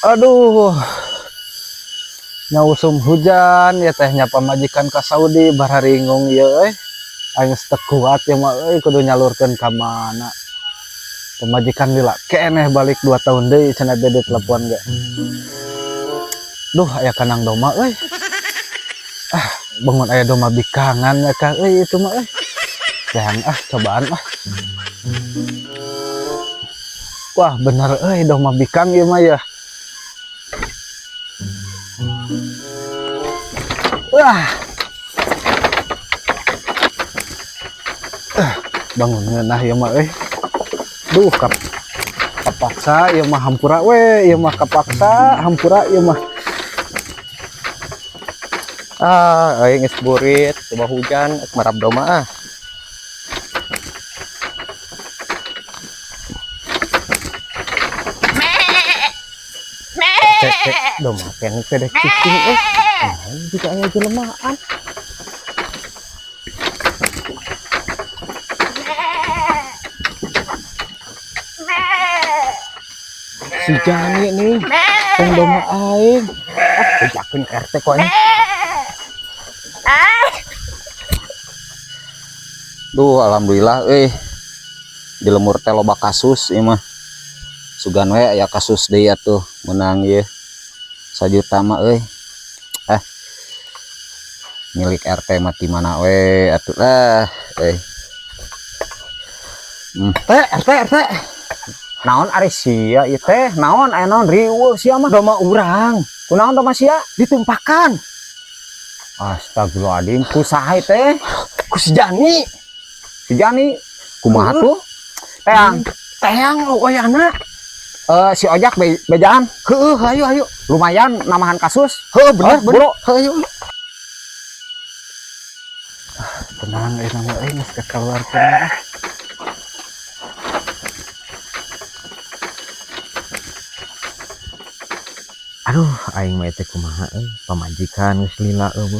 Aduh. Nya usum hujan ya teh nya pamajikan ka Saudi bararingung ieu euy. Aing geus teu kuat ieu mah euy kudu nyalurkeun ka mana. Pamajikan lila keneh balik 2 tahun deui cenah bede telepon ge. Duh aya kandang domba euy. Ah, bangun aya domba bikangan ya ka euy itu mah euy. Yang ah cobaan ah. Wah bener euy domba bikang ieu mah ya. Wah. Bangun ngeunah ieu mah euy. Duh kapaksa ieu mah hampura we, ieu mah kapaksa hampura ieu mah. Ah, aing geus burit, coba hujan, ek marab domba ah. Cek, cek, domba keneh teh dek cicing euy. Naon jika aya jelemaan. Si Jani nih, tong domba aing. Ah, bejakeun ka RT ku aing. Duh, alhamdulillah euy. Di lemur teh loba kasus ieu mah. Sugan we aya kasus deui atuh meunang ieu. Sajuta mah euy. Milik RT mah ti mana we atuh lah euy. Teh, RT, RT. Naon ari sia ieu teh? Naon aya naon riweuh sia mah? Domba urang. Kunaon domba sia? Ditumpakan. Astagfirullahaladzim, ku saha ieu teh? Ku si Jani. Si Jani kumaha Heeh. tuh? Teang. Teang oyana. Si Ojak bejaan. Heeh, ayo ayo. Lumayan namahan kasus. Heeh, bener, Oh, bener. buru. Heeh, ayo. Ah, tenang euy nama euy geus kakaluarkeun ah. Aduh, aing mah teh kumaha euy, pamajikan geus lila euy.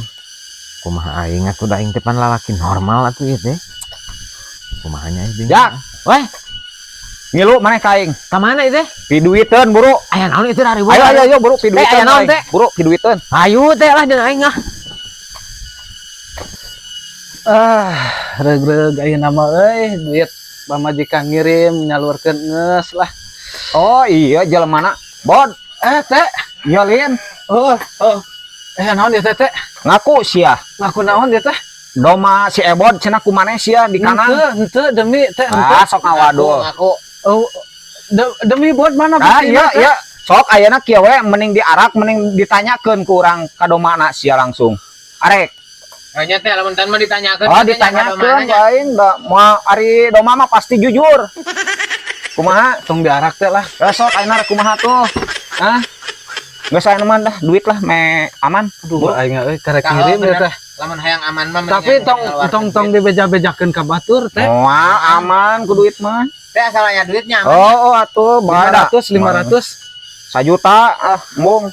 Kumaha aing atuh da aing teh pan lalaki normal atuh ieu teh. Kumaha nya euy bingung. Jak. Weh. Ngilu maneh ka aing? Ka mana ieu teh? Piduiteun buru. Aya naon ieu teh dari Ayo ayo ayo buru piduiteun. Teh, aya naon aing. teh? Buru piduiteun. Ayo teh lah jeung aing ah. Ah, reug-reug ayeuna mah euy, duit pamajikan ngirim nyalurkeun geus lah. Oh iya jelemana. Bod. Teh. Iya lin. Oh, oh. Naon ieu teh, teh? Ngaku sia. Ngaku naon ieu teh? Doma si Ebod cenah ku maneh sia di kanan. Henteu, henteu demi teh henteu. Ah, sok ngawadul. Ngaku. Oh, demi bod mana Ah, buktina, iya, teh? iya. Sok ayeuna kieu we mending diarak mending ditanyakeun ku urang ka domana sia langsung. Arek. Hanya teh lamun tan mah ditanyakeun. Oh, ditanyakeun ku aing da moal ari doma mah pasti jujur. Kumaha? Tong diarak teh lah. Eh, sok ayeuna rek kumaha tuh? Hah? Geus aya mah dah duit lah me aman. Aduh, aing euy karek Kalau ngirim ieu bener, teh. Lamun hayang aman mah Tapi mendingan tong ngeluarkeun tong tong duit. dibeja-bejakeun ka batur teh. Moal aman ku duit mah. Teh asalnya duitnya aman. Oh, oh atuh 500, 500. Sajuta ah, embung.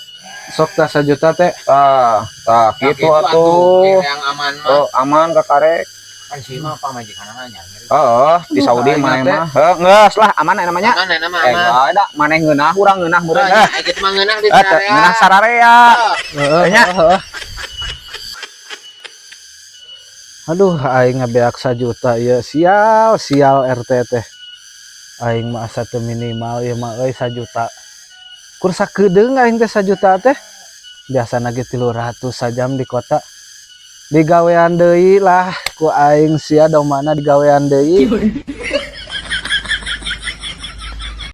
Sok tah sajuta teh. Tah, tah Nah, kitu atuh. Yang aman mah. Oh, aman ka karek. Kan si mah pamajikan mah nya ngirim. Heeh, di Saudi Aing maneh teh. mah. Heuh, geus lah aman aya namanya. Aman aya mah Eh, aman. geus da maneh ngeunah urang ngeunah meureun. Oh, nya, kitu mah ngeunah di Eh, teh, sararea. ngeunah sararea. Heeh, Nya. heeh. Aduh, aing ngabeak sajuta ieu sial, sial RT teh. Aing mah asa teu minimal ieu mah euy sajuta. Kur sakedeung aing teh sajuta teh. Biasana ge 300 sajam di kota. Digawean deui lah ku aing sia domana digawean deui.